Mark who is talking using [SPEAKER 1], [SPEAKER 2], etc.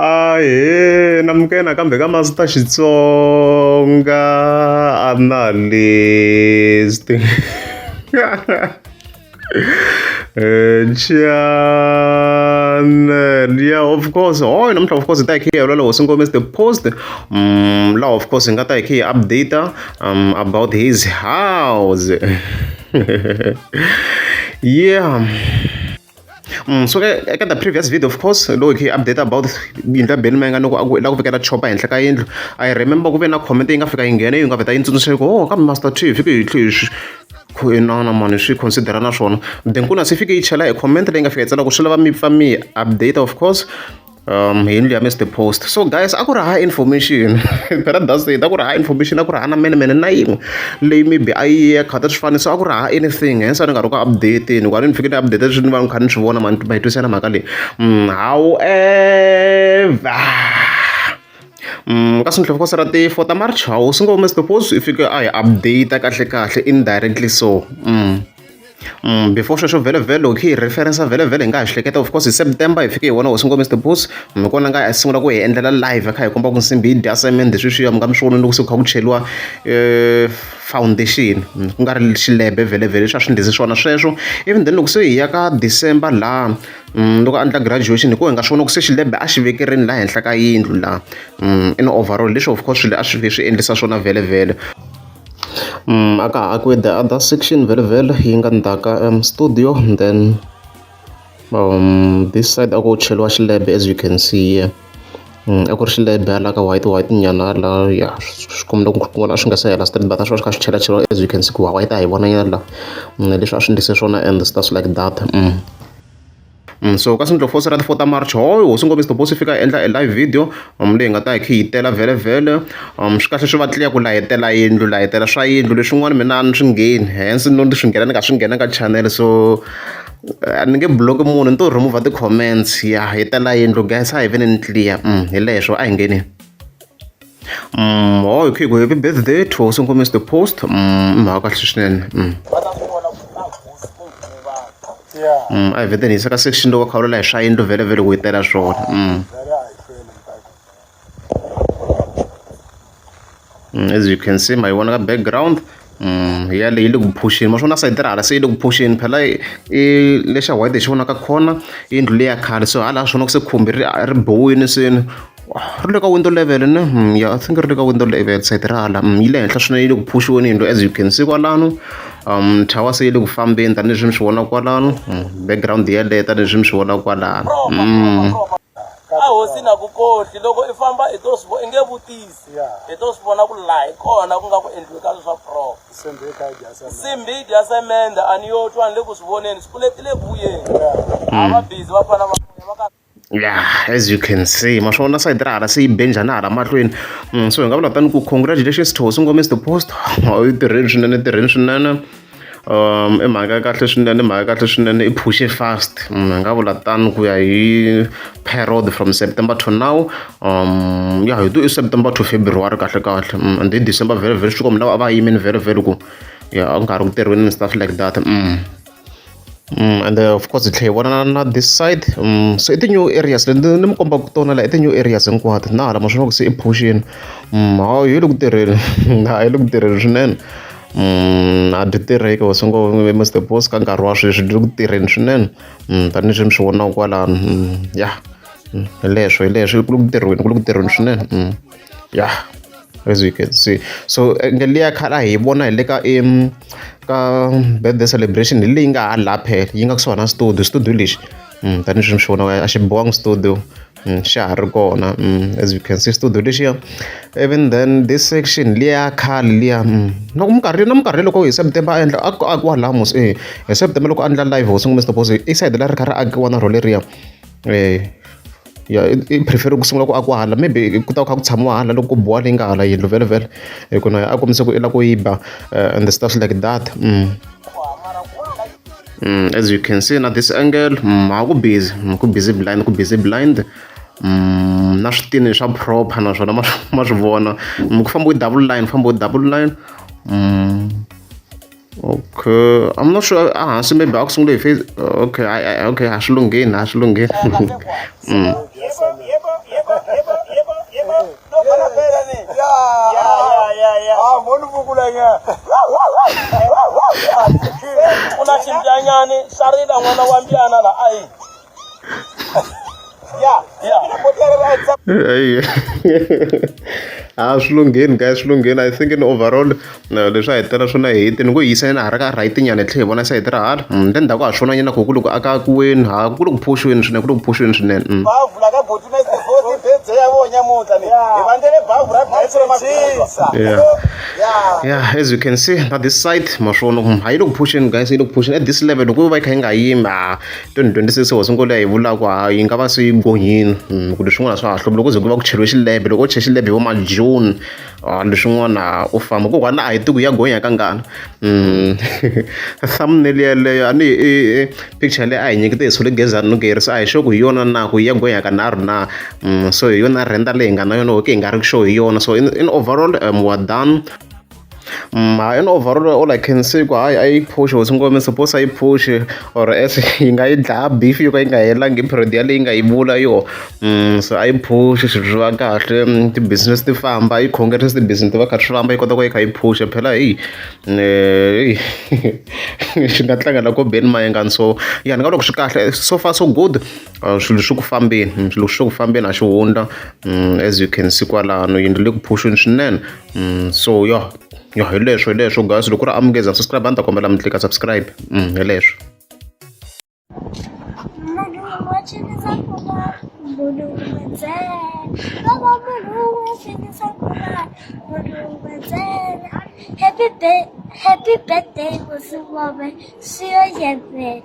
[SPEAKER 1] Ahee namukela nakambe ka Master Xitsonga Analyst channel yeah of course hoy namuntlha of course hi ta hi kha hi vulavula hosi Ngome the post laha of course hi nga ta hi kha hi update about his house yeah. So eka the previous video of course loko hi update about yindlu ya Benny Mayengani loko a ku i lava ku vekela chopper henhla ka yindlu I remember ku ve na comment yi nga fika yi nghena yi nga vheta yi tsundzuxa ku oh kambe Master T hi fike hi tlhe hi swi inana mani swi consider na swona then ku na se fike yi chela e comment leyi nga fika yi tsala ku swi lava mi pfa mi update of course hi yindlu ya Mister Post so guys a ku ri hava information phela that's it a ku ri hava information a ku ri hava na menemene na yin'we leyi maybe a yi ya khata swifaniso a ku ri hava anything hence a ni nga ri ku update-eni ku a ni fike ni update leswi ni va ni kha ni swi vona mani ma yi twisisa na mhaka leyi however ka swinhloko ra ti-4 ta March hosi ngo Mister Post i fike a hi update kahle kahle indirectly so. Before sweswo vhele loko hi reference vhele vhele hi nga ha hleketa of course hi September hi fike hi vona hosi Ngome Mr Boss hi kona nga sungula ku hi endlela live kha hi komba ku nsimbi yi dya semende sweswiya mi nga mi swi voni loko se ku kha ku cheriwa foundation ku nga ri xilebe vhele vhele leswi a swi endlise swona sweswo even then loko se hi ya ka December laha loko a endla graduation hi ku hi nga swi vona ku se xilebe a xi vekerini laha henhla ka yindlu laha in overall leswi of course swilo a swi swi endlisa swona vhele vhele. A ka ha akiwi the other section vhele vhele yi nga ndzhaka studio then this side a ku cheriwa xilebe as you can see here a ku ri xilebe hala ka white white nyana la ya swi komba ku vona a swi nga se hela straight but a swi va swi kha swi chelacheriwa as you can see ku white a hi vona nyana la leswi a swi endlise swona and stuff like that. So ka Sindlo Force ra ti 4 ta March hoy hosi Ngome Mr Boss yi fika yi endla e live video leyi nga ta hi kha yi tela vhele vhele swi kahle swi va clear ku layitela yindlu layitela swa yindlu leswin'wana mina a ni swi ngheni hence no ni swi nghena ni nga swi nghena ka channel so a ni nge block munhu ni to remove ti-comments ya hi tela yindlu guys a hi veni ni clear hi leswo a hi ngheni. Hoy kha hi ku happy birthday to hosi Ngome Mr Post mhaka kahle swinene. A hi vhete ni yisa ka section loko kha vulavula hi swa yindlu vhele vhele ku yi tela swona. As you can see ma yi vona ka background yaleyi yi le ku phuxeni ma swi vona sayiti ra hala se yi le ku phuxeni phela i lexa white hi xi vonaka corner i yindlu leya khale so hala swi vona ku se khumbi ri ri biwile seni ri le ka window level ne ya I think ri le ka window level sayiti ra hala yi le henhla swinene yi le ku phuxiweni yindlu as you can see kwalano tower se yi le ku fambeni tanihileswi mi swi vonaka kwalano background yeleyo tanihileswi mi swi vonaka kwalano.
[SPEAKER 2] A hosi na ku kohli loko i famba i to swi i nge vutisi hi to swi vona ku laha hi kona ku nga ku endliwi ka swa proper nsimbi yi dya semende a ni yo twa ni le ku swi voneni swikweleti le ku vuyeni a va busy va fana va va ka
[SPEAKER 1] Yeah, as you can see ma swona sayiti ra hala se yi be njhani hala mahlweni so hi nga vula tani ku congratulations to hosi Ngome Mr Post yi tirheni swinene tirheni swinene i mhaka ya kahle swinene mhaka ya kahle swinene i phushe fast hi nga vula tano ku ya hi period from September to now ya hi to i September to February kahle kahle and hi December vhele vhele swi komba lava a va yimini vhele vhele ku ya a ku nga ha ri ku tirhiweni and stuff like that. And of course hi tlhela hi vona na this side so i ti-new areas leti ni mi kombaka tona la i ti-new areas hinkwato na hala ma swi vona ku se i phuxini hayi yi le ku tirheni ha yi le ku tirheni swinene a dyi tirheki hosi ngo Mister Boss ka nkarhi wa sweswi dyi le ku tirheni swinene tanihileswi mi swi vonaka kwalano ya hi leswo hi leswo ku le ku tirhweni ku le ku tirheni swinene ya as you can see so enge liya khale a hi vona hi le ka ka birthday celebration hi leyi nga hala phela yi nga kusuhana na studio studio lexi tanihileswi mi swi vona a xi bohangi studio xa ha ri kona as you can see studio lexiya even then this section liya khale liya na minkarhi na minkarhi loko hi September a endla a ku akiwa laha mos e hi September loko a endla live hosi Mr Boss i sayiti leri ri kha ri akiwa na rho leriya ya i prefer ku sungula ku akiwa hala maybe ku ta ku kha ku tshamiwa hala loko ku biwa leyi nga hala yindlu vhele vhele hi ku na a kombise ku i lava ku yi ba and the stuff like that. As you can see na this angle ha ku busy ku busy blind ku busy blind na switini swa proper naswona ma ma swi vona ku fambiwe double line ku fambiwe double line. Okay, I'm not sure a hansi maybe a ku sungule hi face okay okay a swi lungheni a swi lungheni.
[SPEAKER 2] Ku na ximbyanyani xa rila n'wana wa mbyana la ayi.
[SPEAKER 1] A swi lungheni guys swi lungheni I think in overall leswi a hi tela swona hi ni ngo yisa yena ha ri ka right nyana hi tlhela hi vona sayiti ra hala then ndzhaku ha swona nyana ku ku loko aka akiweni ha ku le ku phuxiweni swinene ku le ku phuxiweni swinene.
[SPEAKER 3] Bavhu la ka boti Mr Boss birthday ya vona nyamuntlha ni hi vandlele bavhu ra dayisi ra maphilwa.
[SPEAKER 1] Yeah. Yeah, as you can see na this side ma swona ku ha yi le ku phuxeni guys yi le ku phuxeni at this level loko yo va yi kha yi nga yimi ha 2026 hosi nkulu ya yi vulaka ha yi nga va se yi gonyini ku leswin'wana swa ha hluphi loko ze ku va ku cheriwe xilebe loko u che xilebe hi vo ma June leswin'wana u famba kokwana a hi tivi ku ya gonya kangani thumbnail yeleyo a ni i picture leyi a hi nyikete hi sule Gezani no Geri se a hi sure ku hi yona na ku ya gonya kanharhu na so hi yona render leyi hi nga na yona okay hi nga ri sure hi yona so in overall we are done. In overall all I can say ku hayi a yi phushi hosi ngome suppose a yi phushi or else yi nga yi dlaya beef yo ka yi nga helangi period yaleyi yi nga yi vula yo so a yi phushi swilo swi va kahle ti-business ti famba yi khongerisa ti-business ti va kha swi famba yi kota ku yi kha yi phusha phela heyi swi nga tlanga na ko Benny Mayengani so ya ni nga loko swi kahle so far so good swilo swi ku fambeni swilo swi ku fambeni a xihundla as you can see kwalano yindlu le ku phuxeni swinene so ya ya hi leswo hi leswo guys loko ku ri amukeza subscribe a ni ta kombela mi tlika subscribe hi leswo.
[SPEAKER 4] Happy happy birthday, Hosi Ngome. See you again.